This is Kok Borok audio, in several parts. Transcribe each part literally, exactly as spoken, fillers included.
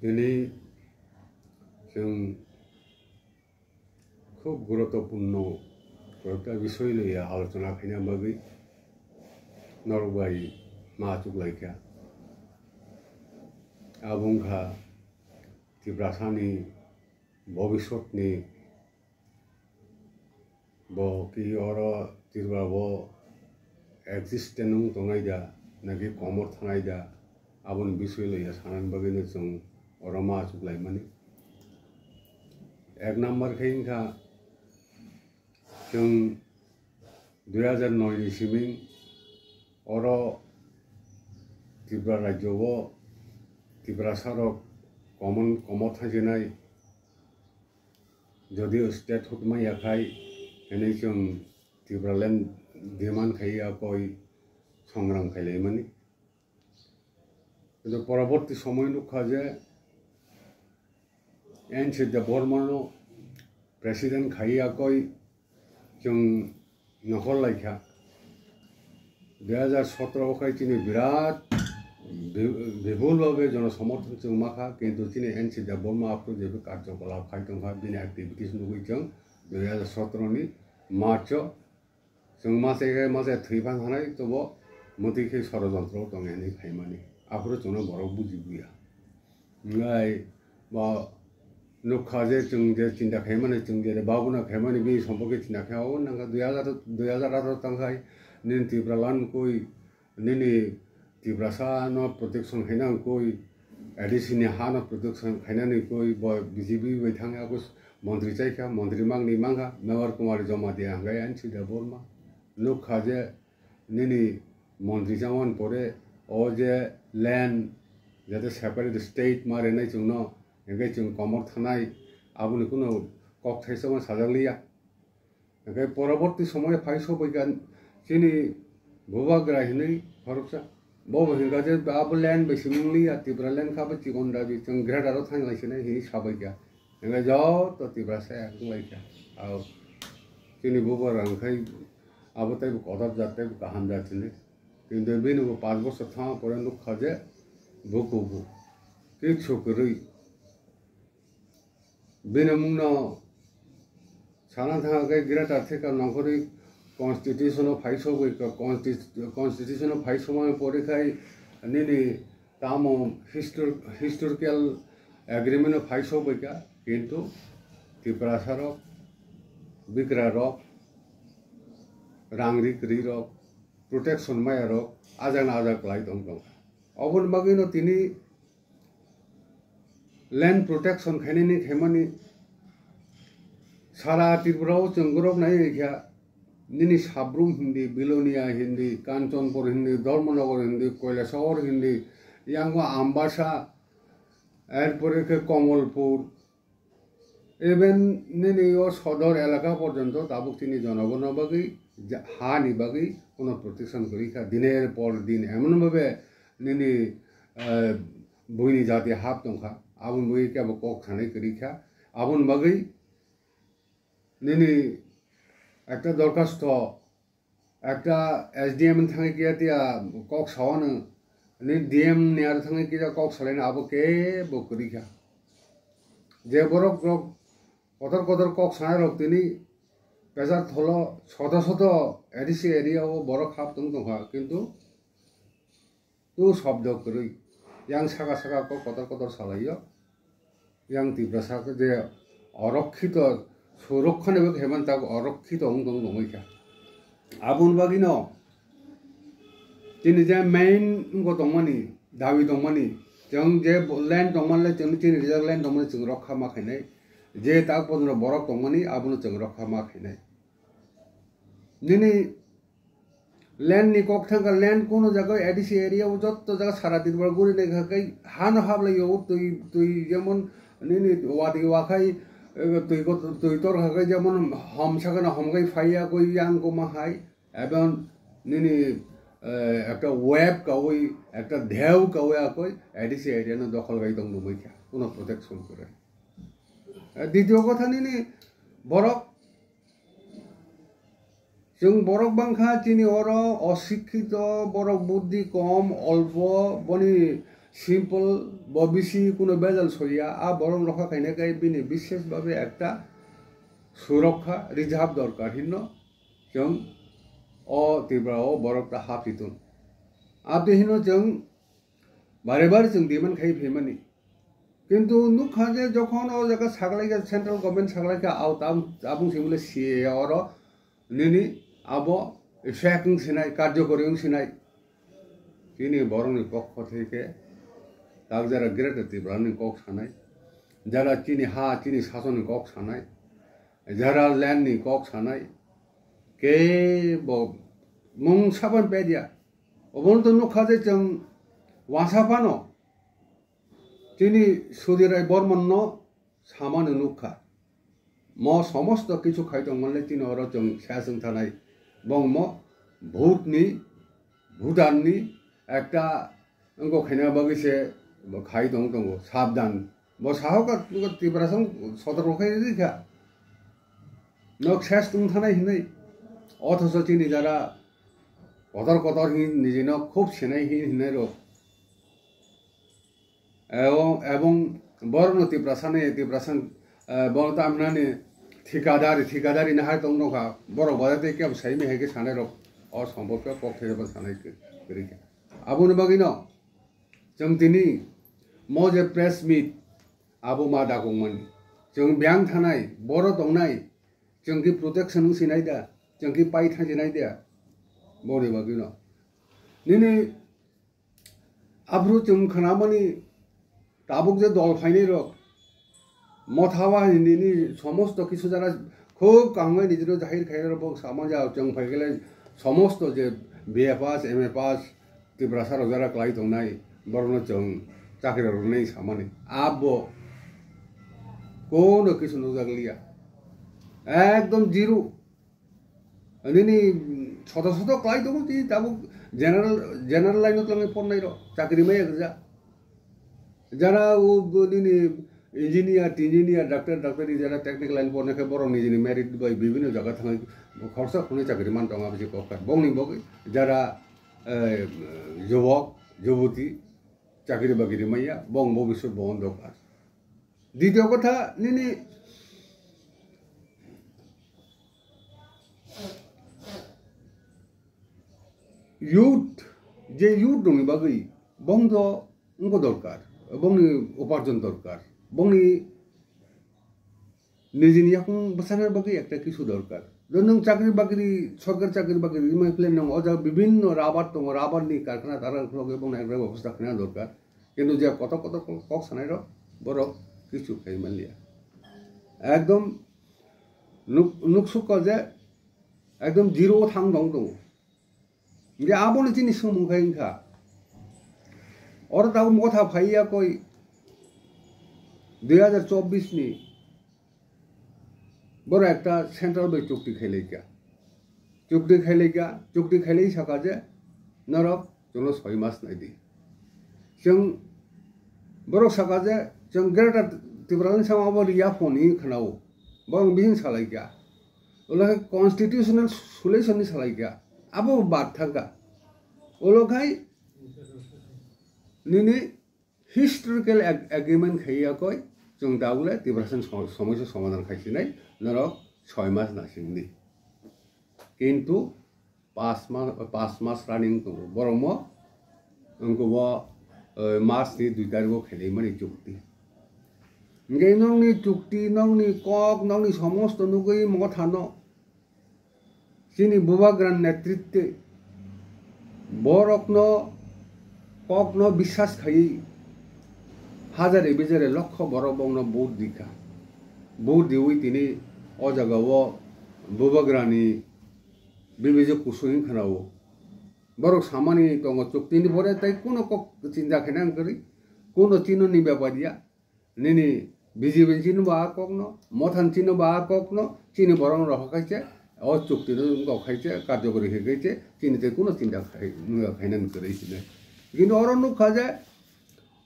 Tini chwng khub guruttopurno koyekta bisoi loi alochona khaina bagwi norok bai ma achuk lai kha. Abo wngkha Tiprasani bobiswtni bo ki oro Tripura bo existence wng tongnai da, naki komor thanai da, aboni bisoi loi sanani bagwino chwng oro ma achuk laimani. Ek number khe wngkha chwng dui hajar noi ni simi oro Tripura rajyo o Tiprasa rok komon, komor thangsinai, jodio statehood maya khai, hwnwi chwng Tipraland demand khai ya koi songram khailaimani. Kintu poroborti somoy nukha je N C Debbarmano president khai ya koi chwng nokhor lai kha. Dui hajar sotro o khai chini birat bi-, bipul bhabe jono somorthon chwng ma kha, kintu chini N C Debbarma aphuru je karjokolap khai tong kha, bini activities nugwi chwng dui hajar sotro ni March o chwng ma chai khai ma chai thwi phan hanai tobo mwtwi khe sorojontro tong ya hinwi phaimani. Aphuru chwngno borok buji buya. Wngkha bo nukha je chwng je chinta khaimani, chwng je babuna khaimani, bini somporke chinta khe, o nangkha dui hajar, dui hajar atharo tangkhai nini Tipraland koi, nini Tiprasa no protection khaina koi, A D C ni ha no protection khainani koi, bo B J P bai thang ya, montri chaikha, montri mangni mangkha, Mevar Kumar Jamatia hwnkhe N C Debbarma. Nukha je nini montri chamani pore o je land jate separate state ma renai chwngno, hwnkhe chwng komor thanai, aboni kuno kok thaisa ma sajak liya. Hwnkhe poroborti somoy phai sobaikha chini bubagra hinwi khoroksa. Bo bo hwnkha je abo land bai simi wng liya, Tipraland kha bo chikon dabi, chwng greater o thang lai sinai hinwi sabaikha. Hwnkhe joto Tiprasa wng laikha. Ao chini bubagra hwnkhe abo teibo kotor jat, teibo kaham jat hinwi. Kintu bini bo panch bosor thangma pore nukha je bukubu kichu kwrwi. Bini mungno sana thangkhe greater theka nongkhorwi constitution o phai sogwi, consti-, constitution o phai somani pore khai nini tamo histor-, historical agreement o phai sogwi kha, kintu Tiprasa rok, bikra rok, rang ri kwrwi rok, protection maya rok ajak na ajak lai tong tong. Oboni bagwi no tini land protection khainani khaimani sara Tripura o chwng gorok nai kha, nini Sabrum hindi, Bilonia hindi, Kanchanpur hindi, Dharmanagar hindi, Kailasahar hindi, yango Ambasa, erpore khe Kamalpur, even nini o sodor elaka porjonto tabuk chini jonogorno bagwi ja-, ha ni bagwi kuno protection kwrwi kha. Diner por din emon bhabe nini, eh, buini jati hap tongkha. Aboni bagwi kebo kok sanai kwrwi kha. Aboni bagwi nini ekta dorkhasto ekta S D M thangwi kiya tiya kok sawano, ni D M ni aro thangwi kiya kok salaino abo kebo kwrwi kha. Je borok rok kotor kotor kok sanai rok tini pechar tholo soto soto A D C area o borok hap tong tongkha, kintu tu shobdo kwrwi yang saka saka kok kotor kotor salaio. Yang Tiprasa khe je orokkhito, sorokkho ni bagwi heman tak orokkhito wng tong tongwi kha. Aboni bagwino chini je main wngkha tongmani, dabi tongmani, chwng je bo-, land tongmani le chwng chini rijak land tongmani chwng rokha ma khainai, je tak bono borok tongmani abono chwng rokha ma khainai. Nini land ni kok thangkha, land kuno jaga A D C area o jotto jaga sara Tripura guri nai kha kai hano hablai yo twi, twi jemon nini wadi wakhai, eh, twi ko, twi tor kha kai jemon hom sakana hom kai phaiya koi yang ko ma hai, ebon nini, eh, ekta web kawi, ekta dheu kawi akoi A D C area no dokhol kai tong nungwi kha, kuno protection kwrwi. Eh, ditiyo kotha nini borok Chwng borok bangkha chini oro osikkito, borok buddhi kom, olpo, boni simple, bo bisi kuno bejal soiya, a borok rokha khaina khe bini bishes babe ekta surokha reserve dorkar hinno chwng o Tripura o borok ta hapitun. Abdi hinno chwng bare bare chwng demand khai phaimani. Kintu nukha je jokhon o jaga saklaikha, central government saklaikha, au tabung, tabung simi le C A A oro nini abo effect wng sinai, karjokori wng sinai. Chini borokni pokho theke tak jara Greater Tripura ni kok sanai, jara chini ha, chini sasoni kok sanai, jara land ni kok sanai, ke bo mung saban pedia. Obono to nukha je chwng wasa phano chini Sudhir Rai Borman no samani nukha. Mo somosto kichu khai tongmani chini oro chwng sa chwng thanai. Bongmo bhut ni, bhutan ni ekta wngkok khaina bagwi se bo khai tong tongo. Sabdan. Bo sahoka Tiprasa sotorko khai rikha. Nok ses tong thanai hinwi. Othoso chini jara kotor kotor hin nijino khub sinai hin hinai rok. Ebong, ebong borokno Tiprasani, Tiprasang, eh, borok tamnani thikadari, thikadari nahai tong nokha, borok bada tei kebo saimi hai khe sanai rok, o sombor khe kok thai rok sanai khe, kwrwi khe. Aboni bagwi no, chwng tini mo je press meet, abo ma dakong mani. Chwng biyang thanai, boro tongnai, chwng ki protection wng sinai da, chwng ki pai thang sinai da, boni bagwi no. Nini Aphuru chwng khnamani tabuk je dol phainai rok, motha wa hindi ni somosto kisu jara khub kaham bai nijino jahir khainai rok bo sama ja chwng phai khe lai somosto je B A pass, M A pass, Tiprasa rok jara klai tongnai, borokno chwng chakri rwnai samani. Abo kono kisu nukjak liya. Ekdom zero. Nini soto soto klai tongo, tini tabuk general, general line o twlangwi pornai rok, chakri maya gwja. Jara o bo nini engineer, engineer, doctor, doctor, jara technical line pornai khe borok nijini merit bai bibhinno jaga thangwi khoroksa khoroknwi chakri man tongo, aboni kok kha. Bongni bagwi jara, eh, jubok, juboti chakri bakri maya, bong bobiswt bo ondokar. Ditio kotha nini youth, je youth rokni bagwi bongdo wngbo dorkar, bongni uparjon dorkar, bongni nijini yakung bwsana bagwi ekta kisu dorkar. Jo nwng chakri bakri, sorkar chakri bakri rimai phle nwng o jaga bibhinno rubber tongo, rubber ni karkhana tara khulogwi bongno ekta bebosta khaina dorkar. Kintu je kotor kotor kok sanai rok, borok kichu khai manliya. Ekdom nuk-, nuksukha je ekdom zero o thang tong tongo. Hingke abono chini swngmung khai wngkha. Oro tabuk motha phaiya koi dui hazar chobbish ni borok ekta central bai chukti khailaikha. Chukti khailaikha, chukti khailai saka je norok chwngno soi mas naidi. Chwng borok saka je chwng Greater Tipraland sama obo riya phone hinwi khwnao. Borok bihing salaikha. Ulo khe constitutional solution ni salaikha. Abo bad thangkha. Ulo khai nini historical ag-, agreement khaiya koi, chwng tabukle Tiprasani som-, somoisa somadhan khaisinai, norok soi mas nasingdi. Kintu pas ma-, pas mas running tongo. Borokmo wngkukbo, eh, March ni dui tarikh o khelai mani chukti. Hingke nokni chukti, nokni kok, nokni somosto nugui mothano chini Bubagra netritwe borokno kokno biswas khaiwi hajare bijare lokho borok bongno vote dikha. Vote diwi tini o jagao Bubagrani bibijok kusui wngkha nao. Borok samani tongo chuktini pore tei kuno kok chinta khaina wngkha ri, kuno chino ni bepar ya. Nini B J P ni chini bo a kokno, Motha ni chini bo a kokno, chini borok rok khaise, o chukti no wngkha khaise, karjokori khe khaise, chini tei kuno chinta khai, khainani kwrwi sinai. Kintu oro nukha je,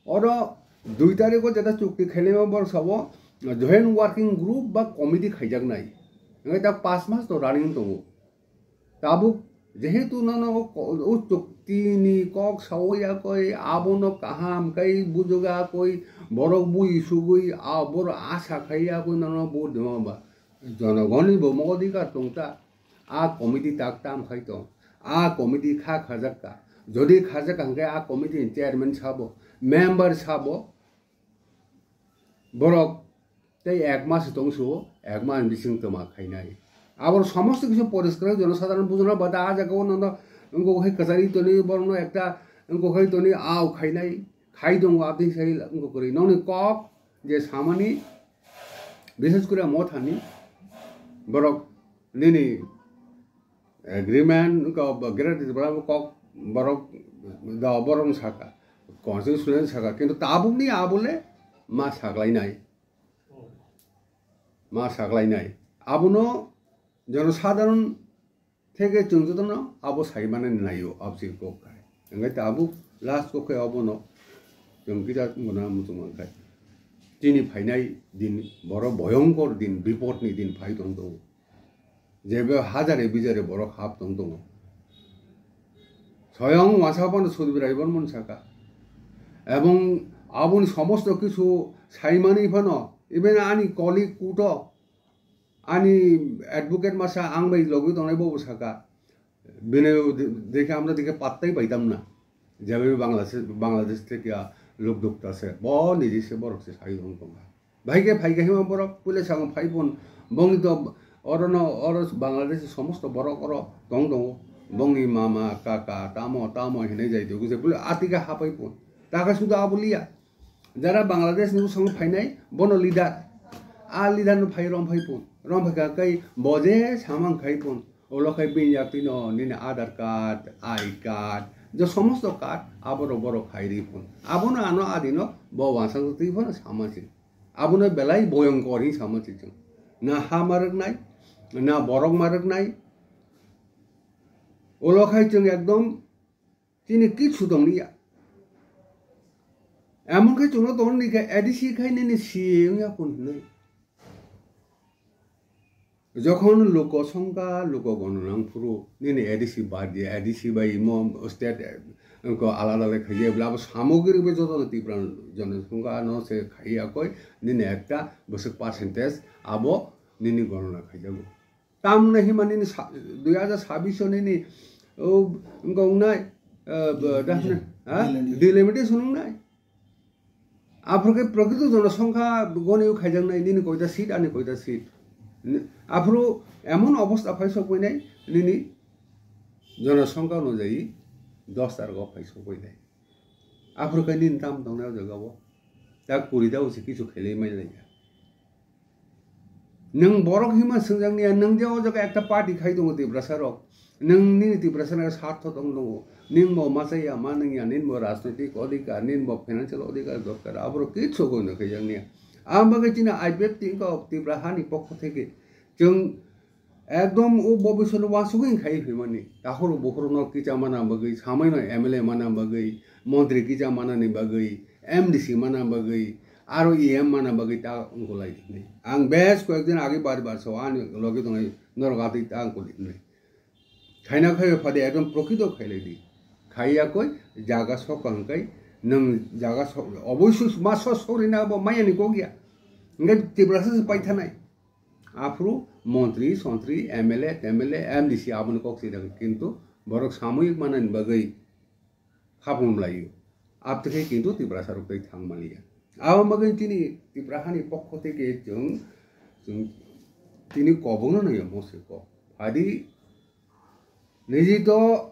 oro dui tarikh o jeta chukti khailai borok sabo, joint working group ba committee khaijaknai. Hingke ta pas mas to running tongo. Tabuk Jehetu nono o ko-, o chukti ni kok sawi yakoi, abono kaham kai bujuga koi, borok bui sugui, a borok asa khai yakoi nono vote dima ba. Jonogoni bo mo odhikar tongta. A committee tak tam khai tong. A committee kha khajak ka. Jodi khajak ka hwnkhe a committee ni chairman sabo, member sabo, borok tei ek mas tong su, ek mas bising toma khainai. Abor somosto kisu poriskar jono sadharon bujana bada a jaga o nono wngkok hai kwchari toni borokno ekta wngkok hai toni au khainai, khai tongo abdi sai wngkok kwrwi. Nokni kok je samani bises kore mothani borok nini agreement wngkha, great Tiprasa kok borok da borok saka, constitution saka, kintu tabukni abole ma saklainai, ma saklainai. Abono jono sadharon theke chwng jotono abo sai mane naio, absi kok khai. Hingke tabuk last kok khai abono chwng kisa mona muchung mankhai. Chini phainai din boro boyongkor din, bipodni din phai tong tongo. Jebe hajare bijare borok hap tong tongo. Soyong wasa phano Sudbir Rai Bormon saka. Ebong aboni somosto kisu saimani phano, even ani colleague kuto, ani advocate masa ang bai logi tongnai bobo saka. Bini de-, dekhe amra dekhe pattai paitam na. Jebe Bangladesh, Bangladesh theke lok dukta se. Bo niji se borok se sai tong tonga. Bhai khe phai khe hima borok puila sango phai pun bongni to oro no oro Bangladesh somosto borok oro tong tongo. Bongni mama, kaka, tamo, tamo hinai jai tongo se puila atika hapai pun. Taka suda abo liya. Jara Bangladesh ni bosong phainai bono leader. A leader no phai rom phai pun. Rom phai kha kai bo je samang khai pun. Ulo khai bini yak tino nini Aadhaar card, I card, je somosto card, abo rok borok khai ri phun. Abono ano adino bo wansang twi phano sama se. Abono belai boyongkor hin sama se chwng. Na ha ma rwknai, na borok ma rwknai. Ulo khai chwng ekdom chini kichu tong liya. Emon khai chwngno tong ni khe A D C khai nini C A wngya phun hinwi. Jokhon luko songkha, luko gono nang phuru, nini A D C bad di, A D C bai imo state, eh, ko alada le khaye, bla bo samogri be joto Tipra jono songkha no se khaye akoi, nini ekta bwswk percentage abo nini gonona khaijago. Tamno hima nini sa-, dui hajar sabbish o nini, o, wngkha wngnai, eh, bo-, Delimitation. Ha? Delimitation. Delimitation wngnai. Aphuru khe prokrito jonosongkha goni o khaijaknai, nini koita seat, ani koita seat. Ni-, aphuru emon obostha phai sokpainai, nini jonosongkha onujai dos targo phai sokpainai. Aphuru khe nini tam tongnai o jaga o. Ta kuri da usi kichu khelai mai lai ya. Nwng borok hima swngjak niya, nwng je o jaga ekta party khai tongo Tiprasa rok. Nwng nini Tiprasa no sartho tong tongo. Nini bo machaya ma nungya, nini bo rajnoitik odhikar, nini bo financial odhikar dorkar. Aborok kichu goino khaijak niya. Ang bagwi chini I P F T wngkha Tipra hani pokho theke. Chwng ekdom o bobiswt wasugwi khai phaimani. Tahoro bukhoro no kicha mana bagwi, samai no M L A mana bagwi, montri kicha manani bagwi, M D C mana bagwi, aro E M mana bagwi ta wngkha lai hinwi. Ang bes koyek din age bar bar so ani loge tongnai norok atwi ta wngkha lai hinwi. Khaina khai phadi ekdom prokrito khailai di. Khaiya koi jaga sok hwnkhe nwng jaga sok oboisoi ma sok sok rina bo mayani kok ya. Hwnkhe Tiprasa se paithanai. Aphuru montri, sontri, M L A, T M L A, M D C aboni kok sida kintu borok samoyik manani bagwi khapung laio. Abtwkhe kintu Tiprasa rok tei thang maliya. Abo bagwi chini Tipra hani pokho theke chwng, chwng tini kobongno nangya mose kok. Phadi niji to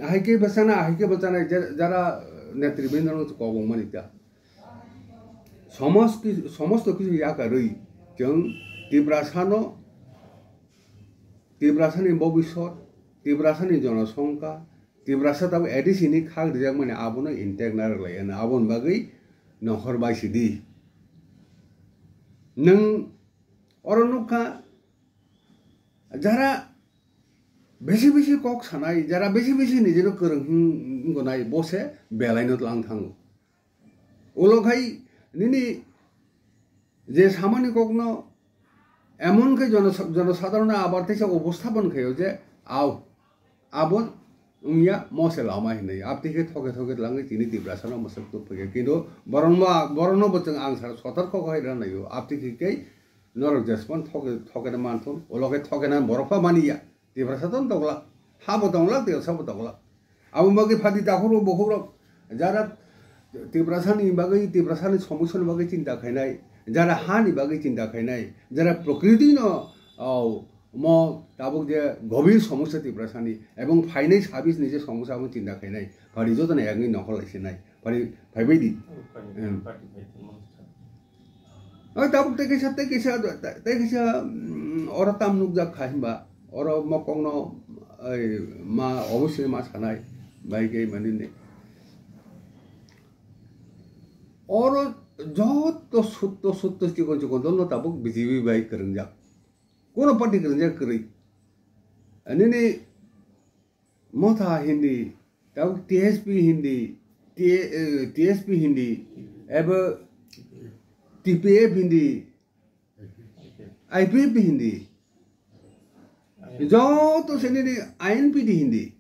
ahai khe bwchana, ahai khe bwchana, je-, jara netribindro no kobong mani ta. Somos ki-, somosto kichu yakarwi chwng Tiprasano, Tiprasani bobiswt, Tiprasani jonosongkha, Tiprasa tabuk A D C ni khak rijak mani abono intact narwk lai, ano aboni bagwi nohor bai sidi. Nwng oro nukha, jara besi besi kok sanai, jara besi besi nijino kwrwng hin-, wngkha nai, bo se belai no tlang thango. Ulo khai nini je samani kokno emon khe jono-, jonosadharono abar teisa uposthapon khaio je, "Ao, Abo wngya mose lama hinwi. Abtwi khe thoke thoke twlangwi tini Tiprasa no mosok tubphai khe. Kintu borokno, borokno bo chwng ang sara sotorko khai rwna naio. Abtwi khe kei norok jespan thoke, thoke na manthun. Ulo khe thoke na borok pha mani ya. Tiprasa to tongla. Ha bo tongla, Tiprasa bo tongla. Abo bagwi phadi takhurok bukhukrok jara Tiprasani bagwi, Tiprasani somosya ni bagwi chinta khainai, jara hani bagwi chinta khainai, jara prokriti no, o, mo tabuk je gobir somosya Tiprasani ebong phainai sabis ni je somosya abo chinta khainai, phari joto no ekni nokhor laisinai, phari phaibai di. Em. Oi, tabuk tei kaisa, tei kaisa, tei kaisa, mm, oro tam nukjak kha himba, oro mokokno, oi, ma, obosoi ma sanai, bai khe mani ni. Oro joto sutto, sutto chikon chikon dol no tabuk B J P bai kwrwngjak. Kono party kwrwngjak kwrwi. Nini Motha hindi, tabuk T S P hindi, T-, eh, T S P hindi, ebo T P F hindi, I P F hindi. Joto se nini I N P D hindi.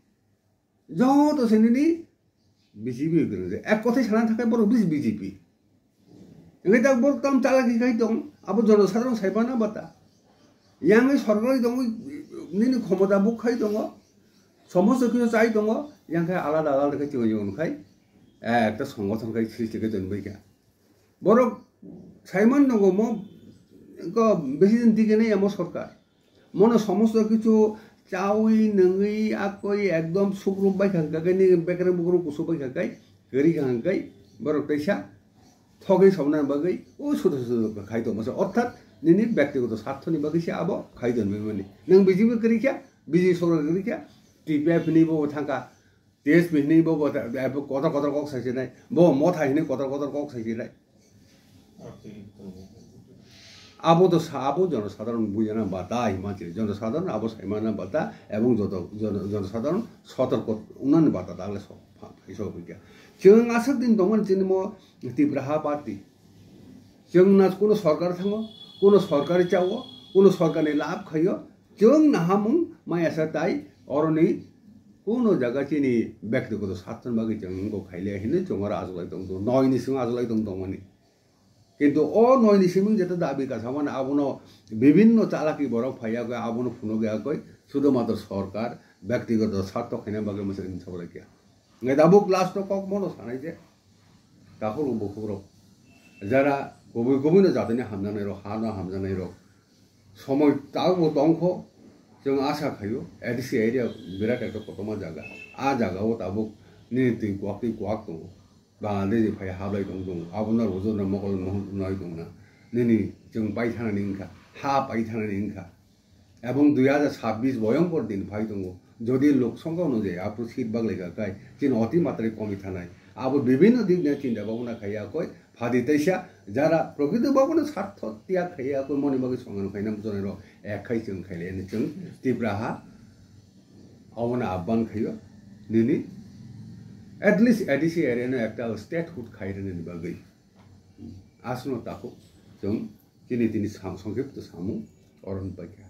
Joto se nini B J P kwrwngjak. Ek kothai sana thakai borok bis B J P. Hingke tak borok tam chalaki khai tong, abo jono sadharong sai pana bata. Yang sorkari tongo, nini khomota buk khai tongo, somosto kisu chai tongo, yang khai alada alada khai tong khai, eh, ekta songothon khai sristi khai tong bai kha. Borok saiman tongo mo, ko besi din tige nei amo sorkar. Mono somosto kichu chawi nungwi akoi ekdom sukrup bai kha kai ni bekreng bukrung kusuk bai kha kai, kwrwi kha kai, borok teisa thogwi somna bagwi o sudu sudu khai tongma se, orthat nini byaktigoto sarthoni bagwi se abo khai tongmani. Nang B J P kwrwi kha, B J P sorkar kwrwi kha, T P F ni bo thangkha, T S P hinwi bo, bo, bo kotor kotor kok sai sinai, bo Motha hinwi kotor kotor kok sai sinai. Abo to sa, abo jono sadharon bujana bata hima chini, jono sadharon abo saimana bata, ebong joto jono, jono sadharon sotorko unani bata dagle so, pha-, phai so hwnkhe. Chwng aswk din tongmani chini mo Tipra ha party. Chwng na kuno sorkar thango, kuno sorkari chao, kuno sorkarni lab khaio, Chwng nahamung maya sa tai oroni kuno jaga chini byaktigoto sarthon bagwi chwng wngkok khaile hinwi chwng oro ajuklai tong tongo, noi ni simi ajuklai tong tongmani. Kintu o noi ni simi jeta dabi kasamani abono bibinno chalaki borok phaiya koi abono phunukya koi, sudhumatro sorkar byaktigoto sartho khaina bagwi mwswk ni sabolai kya. Ngai tabuk last o kok mono sanai je takhuk rok bukhuk rok jara kubui kubui no jatini hamjaknai rok ha no hamjaknai rok Somoi tabukbo tongkho, chwng asa khaio, A D C area birat ekta kotorma jaga. A jagao tabuk nini twi kuak twi kuak tongo. Bangladesh ni phai hablai tong tongo. Abono rwjak na mokol no hwnwi tongna. Nini chwng paithanani wngkha, ha paithanani wngkha. Ebong dui hajar sabbish boyongkor din phai tongo. Jodi lok songkha onujai aphuru seat baglai kha khai, chini oti matrai komi thanai. Abo bibhinno dik niya chinta bhabna khaiya koi, Phadi teisa jara prokrito bhabono sartho tiyag khaiya koi moni bagwi songrang khaina muchunai rok ek khai chwng khailai ani chwng Tipra ha obono abban khaio nini at least A D C area no ekta statehood khai rwnani bagwi aswkno takhuk chwng chini tini sam songkhipto samung oron paikha.